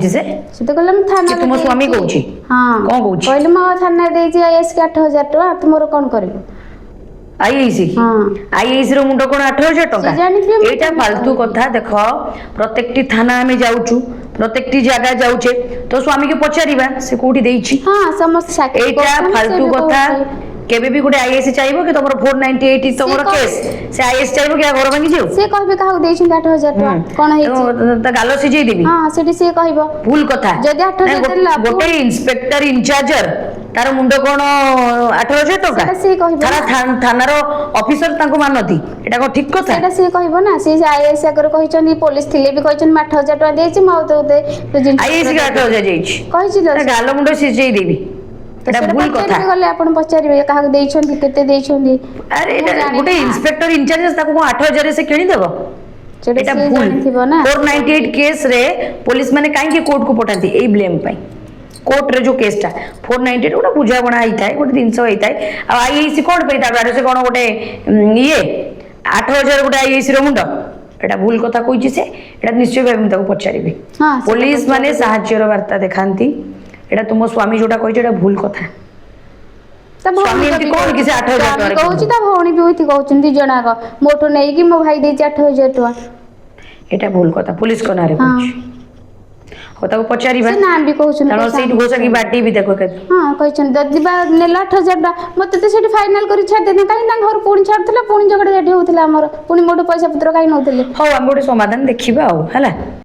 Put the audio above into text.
କହୁଛି ସେ? ସେ ତ କହିଲେ ମୁଁ ଥାନାରେ ସେ ତୁମ ସ୍ୱାମୀ ଦେଇଛି। କହୁଛି? ହଁ। କଣ କହୁଛି? କହିଲେ ମୁଁ ଥାନାରେ ଦେଇଛି ଆଇଏସ୍ କି 8,000 ଟଙ୍କା, ତୁ ମୋର କଣ କରିବୁ? ଆଇଆଇସି? ହଁ। ଆଇଆଇସି ର ମୁଣ୍ଡ କଣ 8,000 ଟଙ୍କା? ସେ ଜାଣିଥିବେ, ମୁଁ ଏଇଟା କେମିତି ଫାଲତୁ କହିବି? କଥା। ଦେଖ, ପ୍ରତ୍ୟେକଟି ଥାନା ଆମେ ଯାଉଛୁ, ପ୍ରତ୍ୟେକଟି ଜାଗା ଯାଉଛେ, ତ ସ୍ୱାମୀକି ପଚାରିବା ସେ କୋଉଠି ଦେଇଛି। ହଁ, ସମସ୍ତେ ସାକ୍ଷୀ ଏଇଟା କହୁଛନ୍ତି, ସେ ଫାଲତୁ ବି କଥା। କହୁଛି। କେବେ ବି ଗୋଟେ ଆଇଆଇସି ଚାହିଁବ କି ତମର 498 ତମର କହ- କେସ୍, ସେ ଆଇଆଇସି ଚାହିଁବ କି ଆ ଘର ଭାଙ୍ଗି ଯାଉ? ସେ କହିବେ କାହାକୁ ଦେଇଛନ୍ତି 8,000 ଟଙ୍କା, କଣ ହେଇଛି। ତା ଗାଲ ସିଝେଇ ଦେବି। ହଁ, ସେଠି ସିଏ କହିବ। ଭୁଲ କଥା। ଯଦି 8,000 ନାଇଁ, ଦେଲା, ଗୋଟେ ଇନ୍ସପେକ୍ଟର ଇନଚାର୍ଜର, ତାର ମୁଣ୍ଡ କଣ 8,000 ଟଙ୍କା? ସେଟା ସିଏ କହିବ ଥାନା ନା। ଥାନାର ଅଫିସର ତାଙ୍କୁ ମାନନ୍ତି, ଏଇଟା କଣ ଠିକ କଥା? ସେଟା ସିଏ କହିବ ନା। ସେ ଆଇଆଇସି ଆଗରେ କହିଛନ୍ତି, ପୋଲିସ ଥିଲେ ବି କହିଛନ୍ତି, ମୁଁ 8,000 ଟଙ୍କା ଦେଇଛି, ମୁଁ ଆଉ ତୋତେ ତୋ ଜିନିଷ ଆଇଆଇସି କି 8,000 ଯାଇଛି? କହିଛି ତ ତା ସେ। ଗାଲ ମୁଣ୍ଡ ସିଝେଇ ଦେବି। ତ ଏଟା ସେଟା ଭୁଲ କଥା। ପଚାରିବେ ଗଲେ, ଆପଣ ପଚାରିବେ କାହାକୁ ଦେଇଛନ୍ତି, କେତେ ଦେଇଛନ୍ତି। ଆରେ, ମୁଁ ଏଇଟା ଜାଣିନି ଗୋଟେ ନା। ଇନ୍ସପେକ୍ଟର ଇନଚାର୍ଜ, ତାକୁ କଣ 8,000 ସେ କିଣିଦେବ? ସେଟା ଏଇଟା ସିଏ ଭୁଲ। ଜାଣିଥିବ ନା। 498 କେସ୍ରେ ପୋଲିସ ମାନେ କାହିଁକି କୋର୍ଟକୁ ପଠାନ୍ତି? ଏଇ ବ୍ଲେମ୍ ପାଇଁ। କୋର୍ଟରେ ଯୋଉ କେସ୍ଟା 498, ଗୋଟେ ବୁଝାମଣା ହେଇଥାଏ, ଗୋଟେ ଜିନିଷ ହେଇଥାଏ। ଆଉ ଆଇଆଇସି କଣ ପାଇଁ ତାକୁ ସେ କଣ ଗୋଟେ ଇଏ 8,000 ଗୋଟେ ଆଇଆଇସି ର ମୁଣ୍ଡ? ଏଇଟା ଭୁଲ କଥା କହିଛି ସେ। ଏଇଟା ନିଶ୍ଚୟ ଭାବେ ମୁଁ ତାକୁ ପଚାରିବି। ହଁ, ସେଟା ପୋଲିସ ମାନେ ପଚାରିବେ। ସାହାଯ୍ୟର ବାର୍ତ୍ତା ଦେଖାନ୍ତି। ଏଇଟା ତୁମ ସ୍ୱାମୀ ଯୋଉଟା କହିଛି, ଏଇଟା ଭୁଲ କଥା। ତା ସ୍ୱାମୀ ଭଉଣୀ ଏମିତି ବି କଣ କି ସେ 8,000 ସ୍ୱାମୀ ଟଙ୍କାରେ କହୁଛି, ତା ଭଉଣୀ ବି ଏମିତି କହୁଛନ୍ତି, ଦି ଜଣ ଯାକ ମୋଠୁ ନେଇକି ମୋ ଭାଇ ଦେଇଛି 8,000 ଟଙ୍କା। ଏଇଟା ଭୁଲ କଥା, ପୋଲିସଙ୍କ ନାଁରେ କହୁଛି। ହଉ, ତାକୁ ପଚାରିବା। ସେ ନାଁ ବି କହୁଛନ୍ତି। କାରଣ ପଇସା ସେଇଠୁ ଘୋଷାକି ବାଡେଇବି ତାକୁ ଏକାଥରେ। ହଁ, କହିଛନ୍ତି ଯଦି ବା ନେଲା 8,000 ଟଙ୍କା, ମତେ ତ ସେଠି ଫାଇନାଲ କରି ଛାଡ଼ି ଦେଇଥାନ୍ତେ। କାହିଁକି ତାଙ୍କ ଘରୁ ପୁଣି ଛାଡୁଥିଲା, ପୁଣି ଝଗଡ଼ା ଝାଟି ହଉଥିଲା ଆମର, ପୁଣି ମୋଠୁ ପଇସା ପତ୍ର କାହିଁ ନଉଥିଲେ? ହଉ, ଆମେ ଗୋଟେ ସମାଧାନ ଦେଖିବା ଆଉ, ହେଲା।